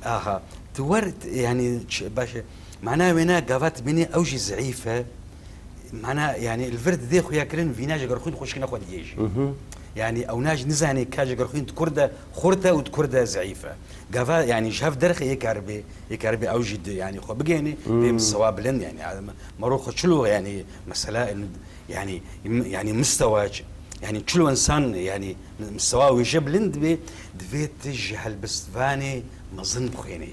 Aha, tu wer, yanî, ç-, baş e, mana wêna gava tu bînî ew jî zeîf e, Mana, yanî, li vir didê xuya kirin, vîna Cegerxwîn xweşik ne xwe diyê jî. Mhm. Yanî, ewna jî nizanê ka Cegerxwîn di kur de xurt e û di kur de zeîf e. Gava, yanî, ji hev derxe yê karibê, yê karibê ew jî di, yanî, xwe bigihênê, Hmm. vê mistewa bilind, yanî, me, mero xwe çilo, yanî, mesela, yanî, yanî, mistewa ç-, yanî, çilo însan, yanî, mistewa wêje bilind dibe, divê tu ji helbestvanê mezin bixwênê.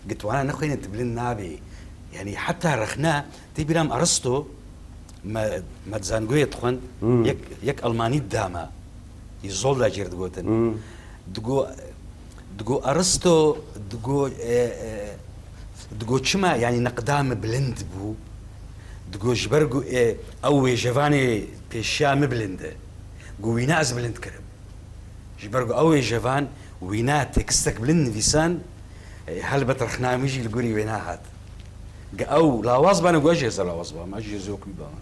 Gitwana nexwêne tu bilind nabê. Yanî, heta rexne, Tê bîra min Aristo, me, me di zangoyê dixwend, Hmm. yek, yek Almanî dida me. Yê zol de jêr digotin. Hmm. Digo, digo Aristo, digo, e, e, digo çima, yanî, neqda min bilind bû? Digo ji ber ku, e, ew wêjevanê pêşiya min bilind e. Ku wîna ez bilind kirim. Ji ber ku ew wêjevan wîna tekstek bilind nivîsan, e, helbet rexna min jî li gorî wêna hat. Ge ew lawaz bane, ku ez jî hêza lawaz bam, ez jî hêza wekî bam.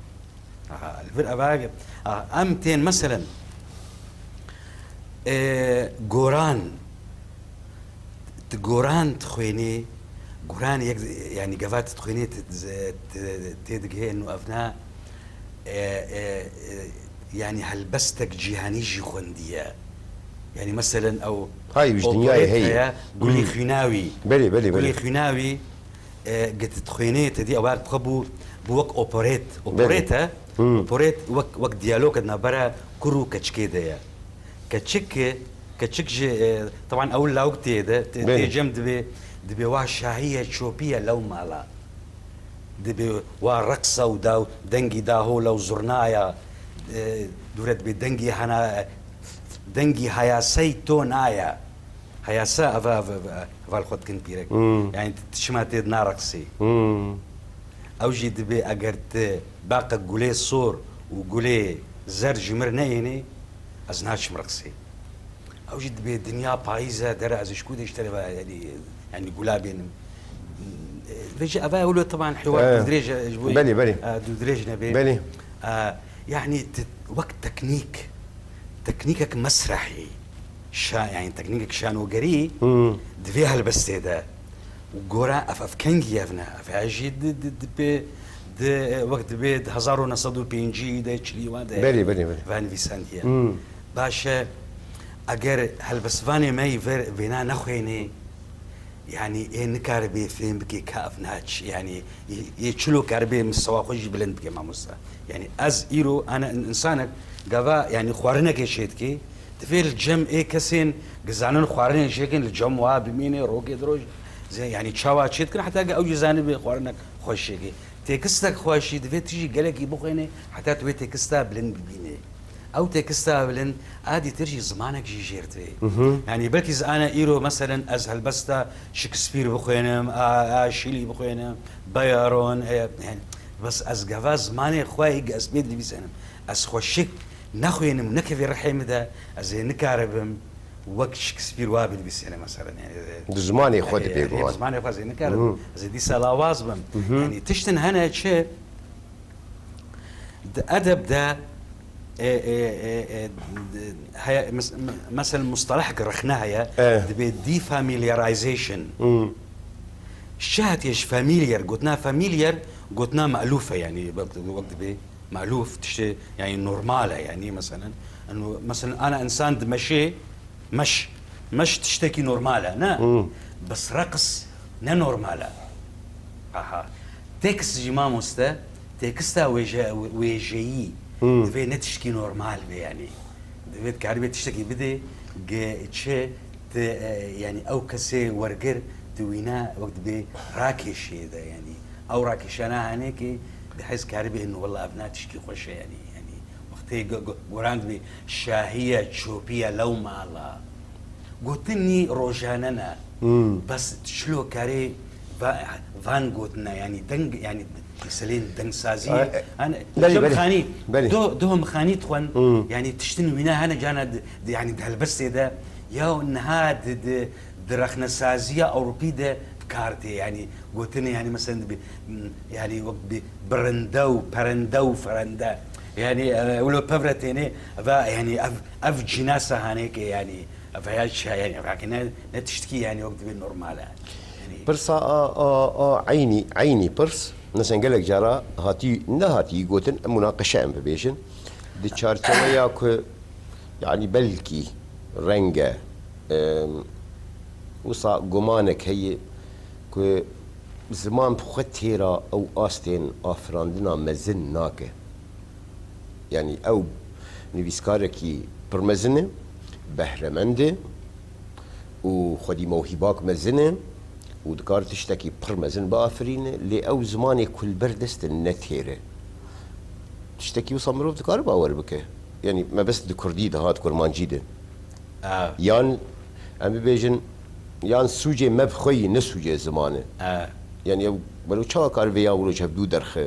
Aha, li vir eva ge-, aha, em tên meselen, e, goran, tu goran dixwênî, goran yek, yanî gava tu dixwênî, tu, tu, tu tê digihê û evna, e, e, e, yanî helbestek cîhanî jî xwendiye. Yanî meselen ew Hay, wî ji dinyayê operêt heye. heye, Gulî Hmm. Xwînawî. Belê, belê, Gulî belê. Xwînawî, e, git dixwênê, te dî ew dixwe bû, bû wek operêt. Belê. Operêt e. Hmm. Operêt wek, wek diyalog di navbera kur û keçikê de ye. Keçik, keçik ji, e, teban ew lawik tê de, tê, Belê. tê cem dibê, dibê wa şahiye, çopî ye lew mala. Dibê wa reqsa û daw, dengî dahola û zurnaya, e, dûre dibê dengî hana, dengî hayasey to naya. Hayasa eva, eva, eva, eva li xwe dikin pîrek. Hmm. Yani tu çima tê nareqsî. Hmm. Ew jî dibê eger tu baqek gulê sor û gulê zer ji mir neyênê, ez naçim reqsê. Ew jî dibê dinya payîz e, dere ez ji ku de ji te re ve, yanî, yanî gula bênim. Vê jî eva wilo teban hiwar Eh, dûdirêj e, ji bo belê, belê. eh, dûdirêj nebê. Belê. Eh, yanî ti-, wek teknîk, teknîkek mesrehî, şa-, yanî teknîkek şanogerî Hmm. di vê helbestê de. Û gora ev, ev kengî ev ne. Ev he jî di, di, di pê, di, wek dibê di hezar û neh sed û pêncî de, çilî wan de Belê, belê, belê. venivîsandiye. Hmm. Baş e, eger helbestvanê me yî ver vêna nexwênê, yanî ê nikaribê fêm bike ka ev naç, yanî yê, yê çilo karibê mistewa xwe jî bilind bike mamosta. Yanî ez îro ana in-, insanek gava, yanî xwarinekê çêdikê, divê li cem ê kesên gizanin xwarinê çêkin, li cem wa bimînê, rokê di roj, zê-, yanî çawa çêdikin, heta ge ew jî zanibê xwarinek xweş çêkê. Têkistek xwe jî divê tu jî gelekî bixwênê, heta tu wê têkista bilind bibînê. Ew têkista bilind, a dîtir jî zimanek jî jêr tê. Mhm. Yanî belkî ez ana îro, meselen, ez helbesta Shakespeare bixwênim, a, a Shelley bixwênim, Byron, e, yanî, bes ez gava zimanê xwe yê ez pê dinivîsenim. Ez xwe şik nexwênim û nekevê rihê min de, ez ê nikaribim wek Shakespeare wa binivîsêne, meselen, yanî, Di zimanê xwe e, dibê e, guman. Zimanê xwe ez ê nikarim. Hmm. Ez ê dîsa lawaz bim. Mhm. Yanî tiştin hene çi, di edeb de, e, e, e, e, di, heye, mes-, me-, meselen mustalahek rexne heye, E. dibê defamiliarization. Hmm. Çi hatiye ji familiar, gotina familiar, gotina me'lûf e, yanî wek, wek dibê me'lûf, tiştê, yanî normal e, yanî meselen, eno, meselen, ana insan dimeşê, meş, meş tiştekî normal e, ne? Hmm. Bes reqs ne normal e. Aha. Têkist jî mamoste, têkista wêje-, wêjeyî Hmm. divê ne tiştkî normal be, yanî. Divê dikaribê tiştekî bidê, ge çi, ti, e, yanî ew kesê wergir, ti wîna wek dibê rakêşê de, yanî. Ew rakêşana hanê ki, di hez karibê, no, wela ev na tişkî xweş e, yanî, yanî, wextê go-, go-, goran dibê, şahiye, çopiye, lew mala. Gotinî rojane ne. Hmm. Bes çilo karê va-, van gotina, yanî deng, yanî meselên dengsaziyê. E, e, Hani, belê, Hocam belê. Xanî, Belê. do, do Hocam Xanî dixwen, Hmm. yanî tiştin wîna hene cana di, di, yanî di helbestê de, ya niha di, di, di rexnesaziya Ewropî de bi kar tê, yanî gotinê, yanî meselen, bi, m, yanî wek bi birinde û perinde û ferende. Yanî, e, wilo pevre têne, eva, yanî ev, ev cînasa hanê ke, yanî, eva ya çi, yanî, eva ke ne, ne tiştkî, yanî wek dibê normal e. Yanî Pirsa a, a, a eynî, eynî pirs, mesela gelek cara hatî, nehatî gotin, munaqeşe em bibêjin. Di çarçeweya ku, yanî belkî reng e, em, wisa gumanek heye ku ziman bi xwe têra ew astên afirandina mezin nake. Yanî ew nivîskarekî pir mezin e, behremend e û xwedî mewhîbak mezin e û dikare tiştekî pir mezin biafirîne, lê ew zimanê ku li ber dest e ne têr e. Tiştekî wisa mirov dikare bawer bike. Yanî mebest di kurdî de ha, di kurmancî de. Ev. Yan em bibêjin, yan sûcê me bi xwe yî, ne sûcê ziman e. Ev. Yanî ew, welo çawa kar vê ya wilo ji hevdû derxe?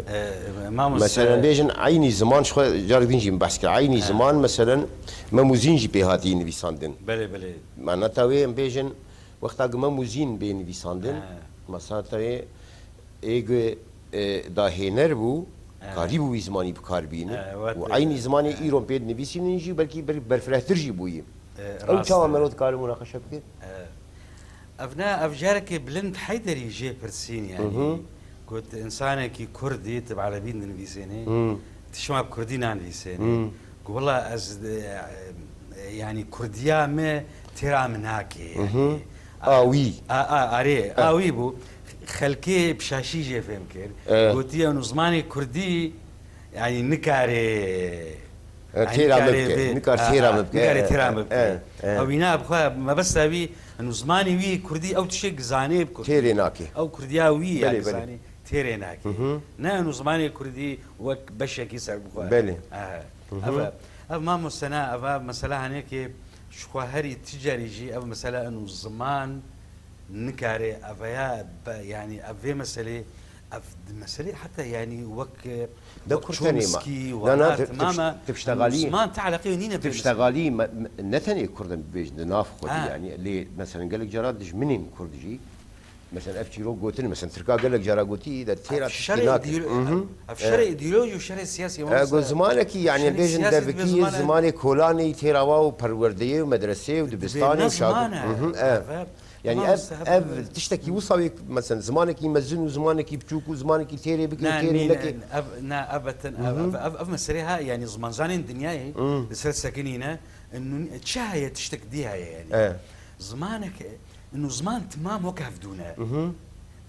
E, mamoste Meselen bêjin eynî ziman, ji xwe carek din jî min behs kir. Eynî Ev. ziman, meselen, Mem û Zîn jî pê hatiye nivîsandin. Belê, belê. Manata wê em bêjin, wexta ku Mem û Zîn bê nivîsandin, Ev. mesata wê ê ku, e, dahêner bû, Ev. karîbû wî zimanî bi kar bîne. Ev, wet, Û eynî zimanê Ev. îro pê dinivîsînin jî belkî ber-, berfirehtir jî bûyî. E, Ew rast çawa e. mero dikare munaxeşe bike? E, Ev ne, ev carekê bilind Heyderî jê pirsîn, yanî, Mhm. got, insanekî Kurdî, tu bi Erebî dinivîsênê, Hmm. tu çima bi Kurdî nanivîsênê? Hmm. Got, wela ez, e, e, yanî Kurdiya me têra min nake, yanî. Mhm. A, A wî. a, a, arê, Eh. a wî bû. Xelkê bi şaşî jê fêm kir. Eh. Gotiye, û zimanê Kurdî, yanî, nikare E, Yanî têra me nikare bike, vê, nikar a, têra a, me bike. nikare E, têra e, me bike. e, e. Ew wîna bi xwe mebesta wî, û zimanê wî kurdî ew tiştek zanê bi kurdî. Têrê nake. Ew kurdiya wî ya Belê, belê. zanê têrê nake. Hı hı. Ne û zimanê kurdî wek beşekî serbixwe. Belê. Aha. Hı hı. Ev, ev mamoste na, ev, ev mesela hanê ki ji xwe herî ti carî jî ev mesela û ziman nikare ev ya be, yanî ev vê meselê, ev di meselê heta yanî wek, e, De wek kur tenê ma. Chomsky, Na, na, wana tu, tu tamam pişt-, e, tu piştegalî, ziman te eleqeyê nîne tu vê meselê. piştegalî me, me, ne tenê Kurd em bibêjin di nav xwe de Ha. yanî. Lê, meselen, gelek cara dijminên Kurd jî, meselen, ev çîrok gotin, meselen, Tirka gelek cara gotî, de têra Ev tiştî şerê nake. ideolo-, Mhm. ev, ev şerê E. ideolojî û şerê siyasî E, wasa. Go zimanekî, yanî, Şerê bêjin siyasî devekî, dibe zimane- zimanê kolanê, têra wa û perwerdeyê û medreseyê û Dibe dibistanê ne û şagir-, zimane. Mhm, e. Ev, ev, Yani Tamam, ev, işte, ev hep böyle. tiştekî wisa wê, mesela zimanekî mezin û zimanekî biçûk û zimanekî têrê bike û Na, têrê nîne, neke. ev, na, ev betin, ev, Mhm. ev, ev, ev meselê ha, yani zimanzanên dinyayê, Hmm. li ser sekinîne, inu-, çi heye tiştek dî heye yani. E. Zimanek, inu ziman timam wek hevdû ne. Mhm.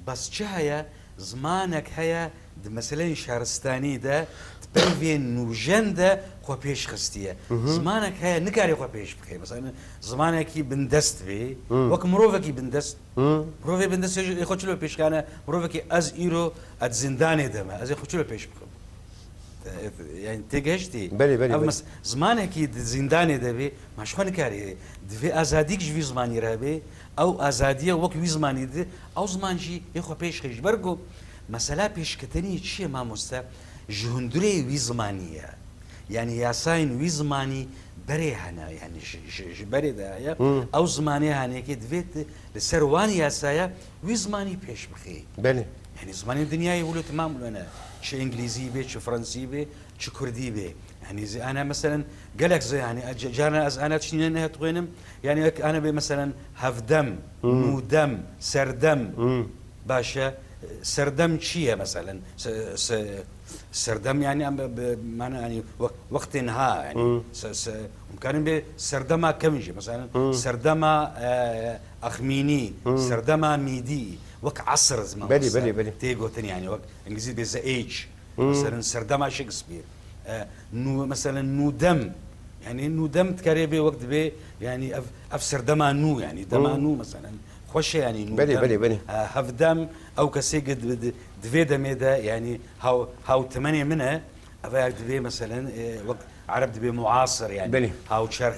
Bes çi heye, zimanek heye, Di meseleyên şaristanî de, di peyvên nûjen de xwe pêş xistiye. Zimanek heye, nikarê xwe pêş bixê. Mesela zimanekî bindest bê, wek mirovekî bindest. Mirovê bindest ê xwe çilo pêş xane, mirovekî ez îro ez zindanê de me, ez ê xwe çilo pêş bixim. Yani têgehiştî. Belê, belê, Ev belê. mes-, zimanekî di zindanê de bê, ma ji xwe nikarê. Divê azadîk ji vî zimanî re bê, ew azadiye wek wî zimanî di, ew ziman jî ê xwe pêş xê. Ji ber ku mesela pêşketinî çi ye mamoste? Ji hundirê wî zimanî ye. Yani yasayên wî zimanî berê hene, yani ji, ji, ji berê de heye. Ew zimanê hanekê divê tu li ser wan yasaya wî zimanî pêş bixê. Belê. Yani zimanên dinyayê wilo temam wilo ne. Çi îngilîzî bê, çi fransî bê, çi kurdî bê. Yani zi-, ana meselen gelek zi-, yani c-, carna ez ana tiştîne ne dixwênim. Yani ek ana bê meselen hevdem, nûdem, serdem. Baş e. Serdem çi ye meselen? Se-, se-, serdem yani em bi, bi, mana yani we-, wextên ha yani. Se-, se-, em karin bê serdema kevin jî. Meselen serdema, e, axmînî, serdema mîdî, wek asr ziman Belê, mesela belê, belê. tê gotin yani, wek îngilîzî bê the age. Mesela serdema Shakespeare. E, nû-, mesela nûdem. Yani nûdem dikarê bê wek dibê, yani ev, ev serdema nû, yani dema nû mesela. Xweş e yani nûdem. Belê, belê, belê. E, hevdem, ew kesê ki di, di, di vê demê de yani haw-, hawtemenê min e, ev ev dibê mesela, e, wek Ereb dibê muasir yani. Belê. Hawçerx.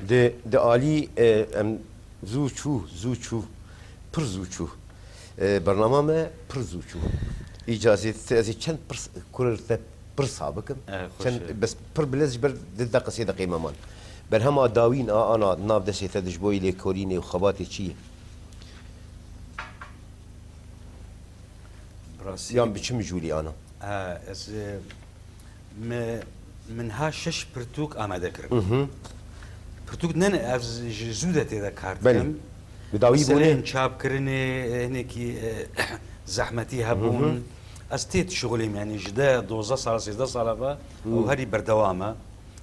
Di, di alî, e, em zû çû, zû çû, pir zû çû. E, bernama me pir zû çû. Îcazê te ez ê çend pirs, kurê te pirsa bikim. E, xweş Çend, e. bes pir bilez ji ber di deqe sê deqê me man. Berhema dawîn a ana di nav destê te de ji bo yê lêkolînê û xebatê çi ye? Birasî. Yan bi çi mijûlî ana? E, ez, e, Me, min ha şeş pirtûk amade kirin. Pirtûk ne, ne, ez ji zû de tê de kar Belê. dikim. Bi dawî Meseleyên bûne? çapkirinê, e, hinekî, e, zehmetî hebûn. Ez tê dişixulîm, yani ji de dozdeh sala, sêzdeh sala ve, ew herî berdewam e.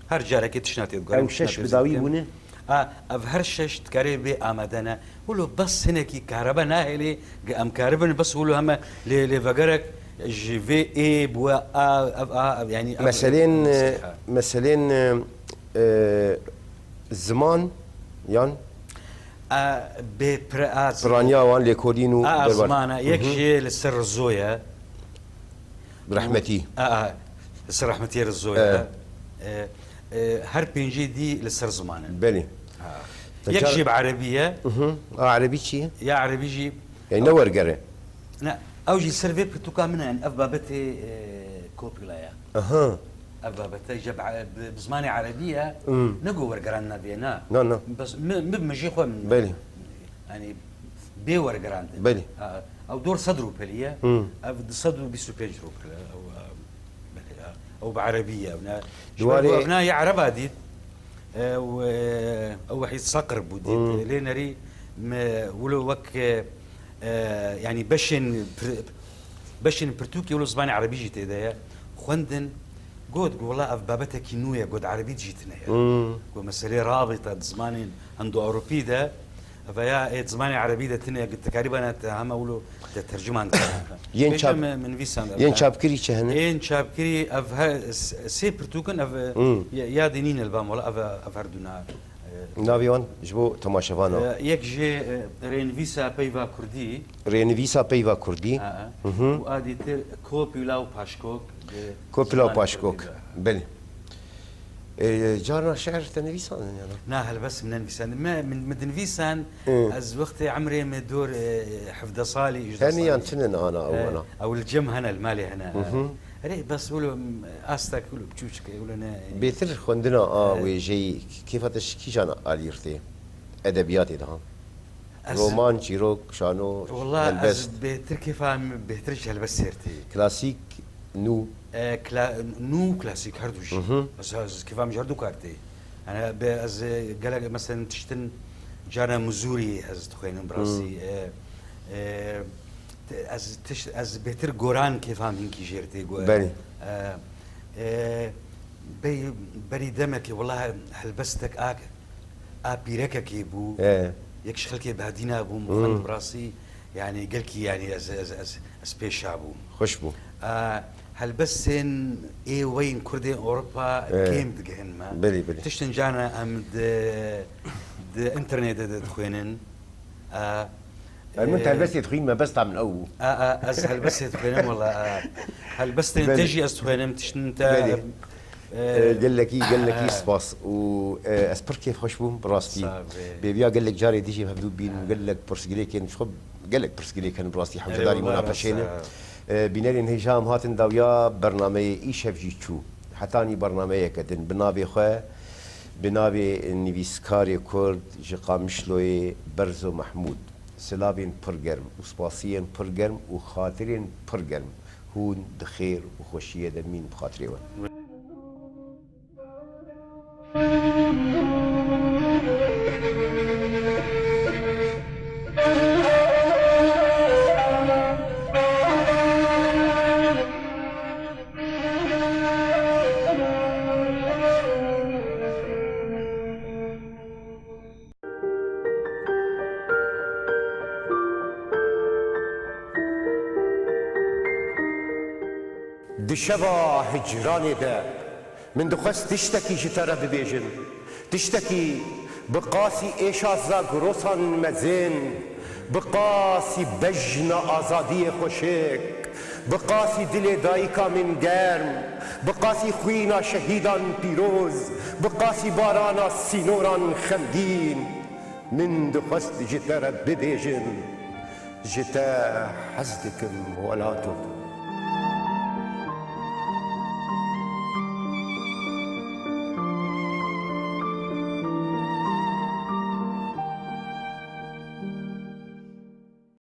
Her carekê tişna tê diguherim, Ew tişna şeş tê bi dawî dikim. bûne? A, ev her şeş dikarê bê amade ne. Wilo bes hinekî kahrebe nahêlê, ge em karibin bes wilo heme lê, lê vegerek ji vê ê bi we a, ev a, ev yani ev Meselên, e, meselên, e, e, ziman yan A, bê pir a, piraniya wan lêkolîn û a, a derbar. zimana, yek Hı hı. jê li ser rizo ye. Rehmetî. A, a, li ser rehmetiyê rizo ye. E. E, e, her pêncê dî li ser ziman in. Belê. Ha. Te Yek car- jî bi erebî ye. Mhm. A erebî çi ye? Ya erebî jî Yani ne wergere? Ne, ew jî ser vê pirtûka min e, yani ev babetê, e, kopîla ye. Aha. Ev babete ji bi, bi, bi zimanê erebî ye. Hmm. Ne ku wergeran navê na. Na, na. Bes mi, mi, mi jî xwe min. Belê. Yani bê wergerandin. Belê. Ha, ew dor sed rûpelî ye. Hmm. Ev du sed û bîst û pênc rûpel e. Ew, e, belê, ha. Ew bi erebî ye. Ew ne, ji ber Diwarê ku ev na ya ereba dît. E, û, e, ew wehî seqir bû dît. Hmm. Lê nerî me wilo wek, e, e, yani beşên pir-, beşên pirtûkê wilo zimanê erebî jî tê de ye. Xwendin, got, got, wela ev babetekî nû ye, got, erebî jî tine ye. Hmm. Got, meselê rabîta di zimanên Hendo-Ewropî de, ev ya, ê, di zimanê erebî de tine ye, got, te karî bana te hema wilo te tercüman dikare. Yên Bêje çap-, me, me nivîsand ev yên he. çapkirî çi hene? Yên çapkirî ev he, s-, sê pirtûk in, ev, Hmm. ya, yadê nîne li ba me, wela ev, ev her du na, e, Navê wan ji bo temaşevana. E, yek jê, e, rênivîsa peyva kurdî. Rênivîsa peyva kurdî. Ha, ha. Hı hı. Û a dîtir Kopîla û Paşkok. Kopîla û Paşkok. Belê. E, carna şe'ir te nivîsandin ya na? Na, helbest min nenivîsandin. Me, min, min dinivîsan, Hı. ez wextê emrê me dor, e, hevdeh salî, hevdeh salî. Hene yan tune ana ew E, ana? Ew li cem hene, li malê hene. Hı hı. Erê, bes wilo, m, astek wilo biçûçik e, wilo ne, yani. Bêtir xwendina a E, wêjeyî, kêfa te ji kîjan alî re tê? Edebiyatê de ha? Ez Roman, çîrok, şano, Wela helbest. ez bêtir kêfa min bêtir ji helbestê re tê. Klasîk, nû? E, kla-, nû û klasîk her du jî. Hı hı. Ez, ez kêfa min ji her du kar tê. Yani be ez, e, gelek, mesela tiştin carna mizûrî ez dixwênim bi rastî. Hı. E, e, te-, ez tiş-, ez bêtir goran kêfa min hinkî jê re tê go-, Belê. e, e, bey-, berî demekê wela helbestek a, a pîrekekê bû. E. Yek ji xelkê Badîna bû, min Hmm. xwend bi rastî, yani gelkî yani ez, ez, ez, ez pêşa bûm. Xweş bû. A, helbestên ê weyên Kurdên Ewropa Eh, kêm digihîn me. Belê, belê. Tiştin carna em di, di înternetê de dixwînin. A, Em min eh, helbestê dixwîn, mebesta min ew bû. A, a, ez helbestê dixwînim, wela, a, helbestên Belê. Te jî ez dixwînim, tiştin te, Belê. eh, Eh, gelekî, gelekî eh. Spas. Û, eh, ez pir kêfxweş bûm, bi rastî. Sağ be. Bêviya gelek carê dijî hevdû bîn û gelek pirsgirêkên, ji xwe gelek pirsgirêk hene, bi rastî hewcedarî Eyvallah, min a peşêne. Sağ ol. Eh, bînerên hêja em hatin dawiya bernameyê, îşev jî çû. Hetanî bernameyeke din bi navê xwe, bi navê nivîskarê Kurd ji Qamişloyê Berzo Mehmûd. Silavên pir germ û spasiyên pir germ û xatirên pir germ. Hûn di xêr û xweşiyê de mîn bi xatirê we. Di şeva hicranê de min dixwest tiştekî ji te re bibêjim. Tiştekî bi qasî êşa zagrosan mezin, bi qasî bejna azadiyê xweşik, bi qasî dilê dayika min germ, bi qasî xwîna şehîdan pîroz, bi qasî barana sînoran xemgîn. Min dixwest ji te re bibêjim, ji te hez dikim welato.